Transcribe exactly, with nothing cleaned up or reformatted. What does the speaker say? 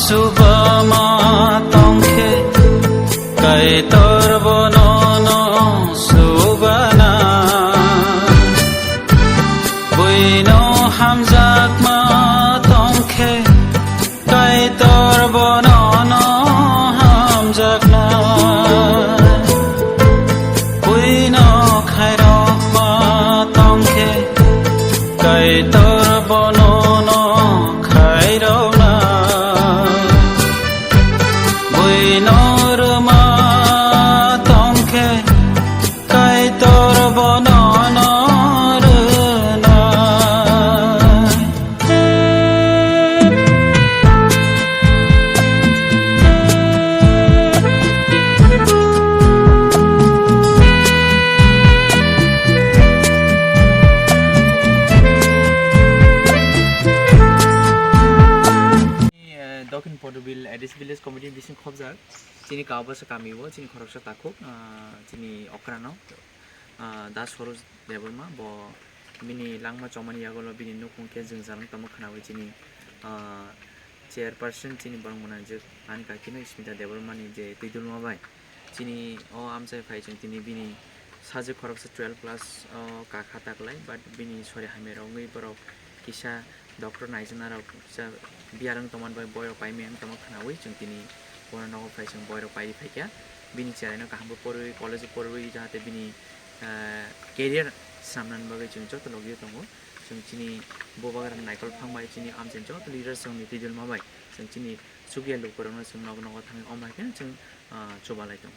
Subama tongkhe, Kaitor bono no subana. Buino hamjakma tongkhe, Kaitor bono no hamjakna. Buino khairokma tongkhe, Kaitor bono no khairokna. Buino rwma tongkhe, Kaitor bono no rwna. Eh, Dokin Podobil A D C Village Committee bising khobjak. Chini Kaubasa kami o, chini khoroksa takhuk, ah, chini okrano, ah, Das Horus Debbarma, bo bini langma chomani yagulo bini nukhung khe jwngjalwng tongma khwnawi chini, ah, chairperson chini borok mwnajwk ani kakino Smita Debbarmani je twidulma bai chini o amchai phai chwng tini bini sajwk khoroksa twelve class o kakha taklai, but bini sori hamya rok wngwi borok kisa doctor naijaknai rok kisa biyar wng tongmani bai boirok paimaya wng tongma khwnawi chwng tini bono nogo phai chwng boirok paiwi phaikha. Bini cheraino kaham khe porwi, college o porwi, jahate bini, ah, career swnamnani bagwi chwng joto logio tongo. Chwng chini Bubagra Naikol Phang bai chini amchaini joto leaders rokni twidulma bai chwng chini chukya lukurokno chwng nogo nogo thangwi omo hai kheno chwng, ah, chubalai tongo.